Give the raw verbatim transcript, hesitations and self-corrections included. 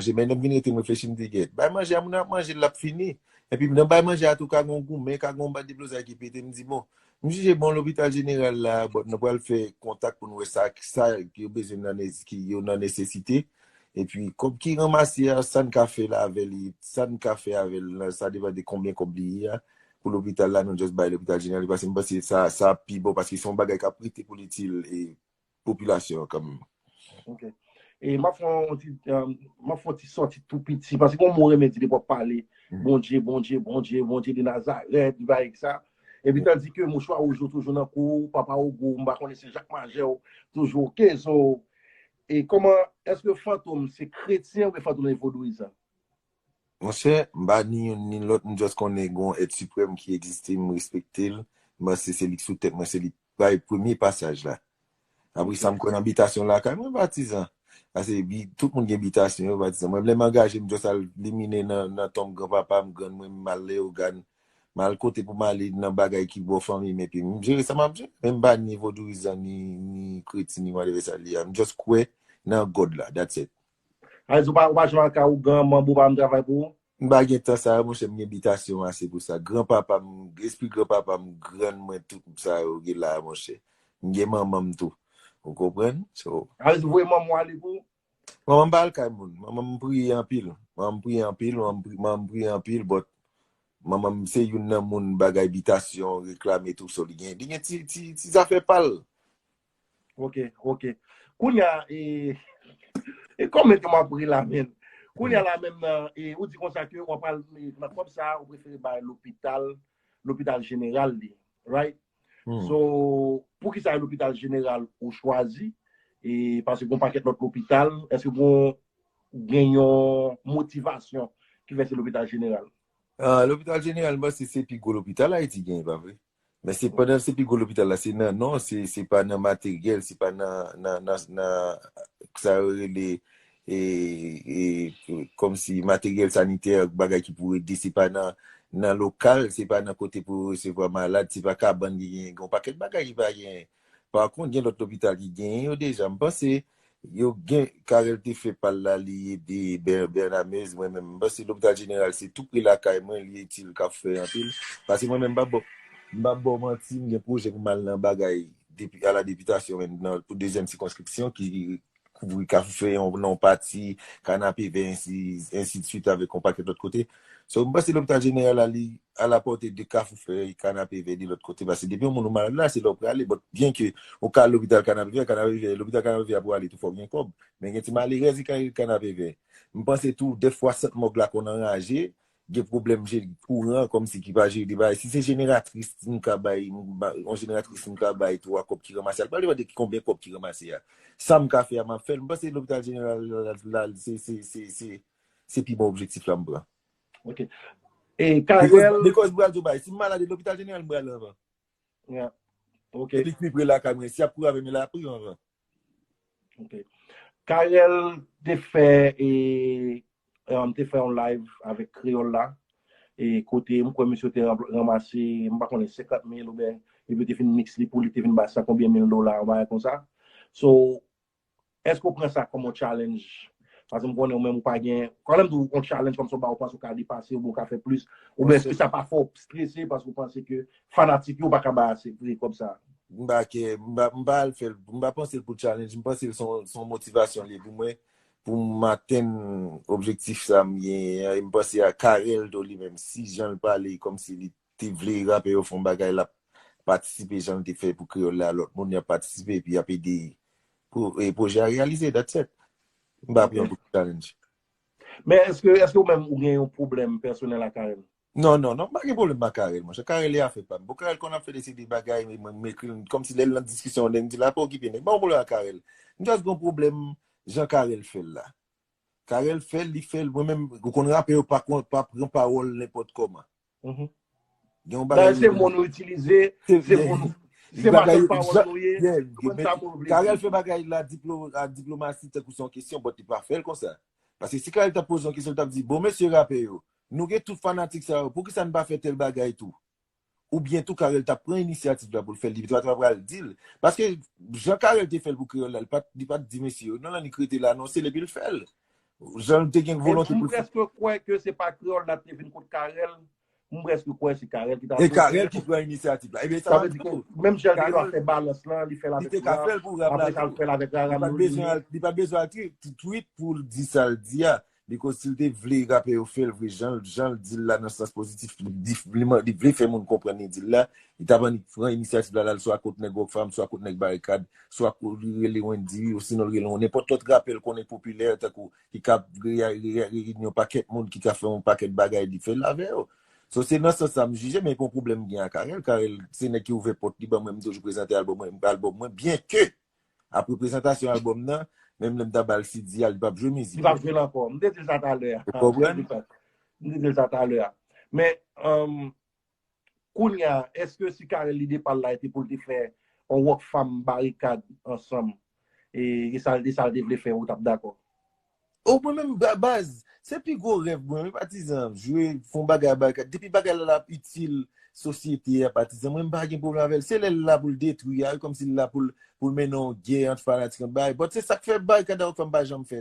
manje, men lè m vin rete m reflechi, m di, "Gèt, bay manje a, moun nan ap manje l, l ap fini." Epi nan bay manje a tou, ka gen yon goumen, ka gen yon bandi blozay ki pete, m di, "Bon, m jije bon lopital jeneral la, but nou pral fè kontak pou n wè sa, sa yo bezwen nan ne- ki yo nan nesesite." Epi kòb ki ranmase a, sa n ka fè la avè li, sa n ka fè avè l la, sa depann de konbyen kòb li ye a. Pou lopital la, nou just bay lopital jeneral, paske m panse sa, sa pi bon, paske se yon bagay k ap rete pou l itil e popilasyon an kanmenm. Ok. E m ap fè yon ti, m ap fè yon ti sòti tou piti, paske gon mo renmen di depi w ap pale, Bondye, Bondye, Bondye, Bondye de Nazarèt, bagay sa. Epi tandi ke mouchwa wouj ou toujou nan kou, papa ou gou, m pa konnen se Jak Majè w toujou, Kezo. E kòman, èske Fantom se kretyen oubyen Fantom se vodouyizan? Monchè, m pa ni youn ni lòt, m just konnen gon èt siprèm ki egziste, m respekte l, m panse se li k sou tèt mwen, se li k bay premye pasaj la. Apre sa, m kwè nan bitasyon lakay mwen, patizan. Paske tout moun gen bitasyon yo, patizan. Mwen, lè m angaje, m just al liminen nan, nan tonm granpapa m, grann mwen, m al Leyogàn, m al kote pou m ale nan bagay ki bò fanmi m, epi m jere sa m ap jere. Men m pa ni vodouyizan, ni, ni kretyen, ni whatever sa l ye a. M just kwè nan God la, that's it. Alèz, ou pa, ou pa janm al kay ou, granmanbo pa janm travay pou ou? M pa gen tan sa yo, monchè, m gen bitasyon ase pou sa. Granpapa m, espri granpapa m, grann mwen, tout sa yo gen la, monchè. M gen manman m tou. Ou konprann? So, Alèz, ou voye manman w ale pou ou? Manman m pa al kay moun. Manman m priye anpil. Manman m priye anpil, manman m pri- manman m priye anpil, but manman m se youn nan moun bagay bitasyon, reklame tou, so li gen, li gen ti, ti, ti zafè pa l. Ok, ok. Kounye a, e, e kòman ke m ap ri la, men? Kounye a la menm nan, e, ou di konsa ke w ap al, e, nan kòb sa, ou prefere bay lopital, lopital jeneral li, right? So, poukisa e lopital jeneral ou chwazi? E, paske gon pakèt lòt lopital, èske gon, gen yon motivasyon ki fè se lopital jeneral? Ah, lopital jeneral, m panse se pi gwo lopital Ayiti genyen, pa vre? Men se pandan se pi gwo lopital la, se nan non, se, se pa nan materyèl, se pa nan, nan, nan, nan sa yo rele, e, e, kòmsi materyèl sanitè, bagay ki pou ede, se pa nan, nan lokal, se pa nan kote pou resevwa malad, se pa kabann ki genyen, gen yon pakèt bagay ki pa genyen. Pa kont, gen lòt lopital ki genyen yo deja. M panse, yo gen, Carel te fè pa l la, li ede Ber- Bernamez, mwen menm. M panse lopital jeneral se tou pre lakay mwen, li itil, k ap fè anpil. Paske mwen menm, m pa ba w, m pa ba w manti, m gen pwojè pou m al nan bagay depi, a la depitasyon, men nan, pou dezyèm sikonskripsyon ki kouvri Kafou Feyon, nan yon pati, Kanapevè, ensi, ensi de swit avèk yon pakèt lòt kote. So, m panse lopital jeneral la, li a la pòte de Kafou Feyon, Kanapevè, de lòt kote. Paske depi yon moun ou malad la, se la w prale. But byen ke ou ka al lopital Kanapevè, Kanapevè, lopital Kanapevè a pou ale tou fò w gen kòb. Men gen ti malerèz ki ka rive Kanapevè. M panse tou, dèfwa sant mòg la konn anraje, gen pwoblèm je- kouran, kòmsi ki pa jere de bagay. Si se jeneratris m ka bay, m ba- yon jeneratris m ka bay twa kòb ki ranmase, al pral depann de ki konbyen kòb ki ranmase a. Sa m ka fè a, m ap fè l. M panse lopital jeneral la, la, la, se, se, se, se, se pi bon objektif la m pran. Ok. E Carel. Because, because Bradyo bay, si m malad, lopital jeneral m pral anvan. Yeah. Ok. Epi k pi pre lakay mwen. Si y ap kouri avè m, l ap pi anvan. Ok. Carel te fè, e, um, te fè yon live avèk Kreyòl la. E kote, m kwè misye te ran- ranmase, m pa konnen, senkant mil oubyen, epi te fin mix li pou li, te fin bay san konbyen mil dola, yon bagay konsa. So, èske w pran sa kòm yon challenge? Paske m konnen ou menm ou pa gen, kanmenm tou yon challenge kòmsi w ba ou panse ou ka depase, oubyen ou ka fè plis, oubyen èske sa pa fè w strese paske w panse ke fanatik yo pa ka bay ase vre kòb sa? M pa kè, m pa, m pa al fè l, m pa panse l pou challenge, m panse l se yon, se yon motivasyon li ye pou mwen, pou m atenn objektif sa m genyen an, e m panse a Carel tou li menm, si jan l pale, kòmsi li te vle rapè yo fè yon bagay, l ap patisipe jan l te fè pou Kreyòl la, lòt moun y ap patisipe, epi y ap ede pou, e, pwojè a reyalize, that's it. M pa pran pou challenge. Men èske, èske ou menm ou gen yon pwoblèm pèsonèl ak Carel? Non, non, non, m pa gen pwoblèm ak Carel, monchè. Carel e afè pa m. Bon, Carel konn ap fè de seri de bagay, men mwen m ekri l, kòmsi lè l nan diskisyon, lè m di l, "Pa okipe nèg." M pa gen pwoblèm ak Carel. M just gen yon pwoblèm jan Carel fè l la. Carel fè l, li fè l, mwen menm, ou konn rapè yo pa kon- pa pran pawòl nenpòt kòman. Gen yon bagay. Dayè, se mo nou itilize, se mo nou, se machann pawòl nou ye, ou konprann sa mo nou vle di. Carel fè bagay la diplo- ak diplomasi tankou se yon kesyon, but li pa fè l konsa. Paske si Carel t ap poze yon kesyon, li t ap di, "Bon, mesye rapè yo, nou gen tout fanatik sa yo, poukisa n pa fè tèl bagay tou?" Oubyen tou Carel t ap pran inisyativ la pou l fè l, li pa t ap pral di l. Paske jan Carel te fè l pou Kreyòl la, li pa t, li pa t di mesye yo, non, non, li k rete la, anonse l epi l fè l. Jan l te gen E volonte m pou l fè. Prèske kwè ke se pa Kreyòl la te vin kont Karèl. M prèske kwè se Karèl ki ta E poze Karèl l. Ki pran inisyativ la. Ebyen, sa Sa va vle di di tou. Menm jan l te Karèl- fè balans lan, li fè l Li avèk te ka Ram. fè l pou Ram Apre la sa, l tou. fè l avèk Li Ram pa t bezwen Lolini. al- li pa t bezwen al tri- tweet pou l di sa l di a. Because si l te vle rapè yo fè l vre, jan, jan l di l la nan sans pozitif, li, li, li vle fè moun konprann li di l la, li ta pran pran inisyativ la, l al swa kot nèg Rockfam, swa kot nèg Barikad, swa kot li rele Wendy, osinon l rele yon nenpòt lòt rapè l konnen popilè, tankou ki ka reyinyon pakèt moun, ki ka fè yon pakèt bagay, li fè l avè yo. So, se nan sans sa m jije, men pou pwoblèm gen a Karèl. Karèl, se nèg ki ouvè pòt li, ban mwen, m toujou prezante albòm mwen, albòm mwen, byen ke apre prezantasyon albòm nan, menm lè m ta ba l C D a, li p ap jwe mizik. Li p ap jwe l ankò. M te di l sa talè a. Ou konprann? M te di l sa talè a. Men, um, kounye a, èske si Karèl lide pa l la, e te pou l te fè yon Rockfam Barikad ansanm, e, e sa, e sa l te vle fè, ou t ap dakò? O mwen menm ba- baz, se pi gwo rèv mwen, wi patizan, jwe, fè yon bagay a Barikad. Depi bagay la ap itil sosyete a, patizan, mwen m pa gen pwoblèm avè l. Se lè l la pou l detwi a, wi, kòmsi l la pou l, pou l mennen yon gè ant fanatik, ant bagay. But se sa k fè Barikad a Rockfam pa janm fèt.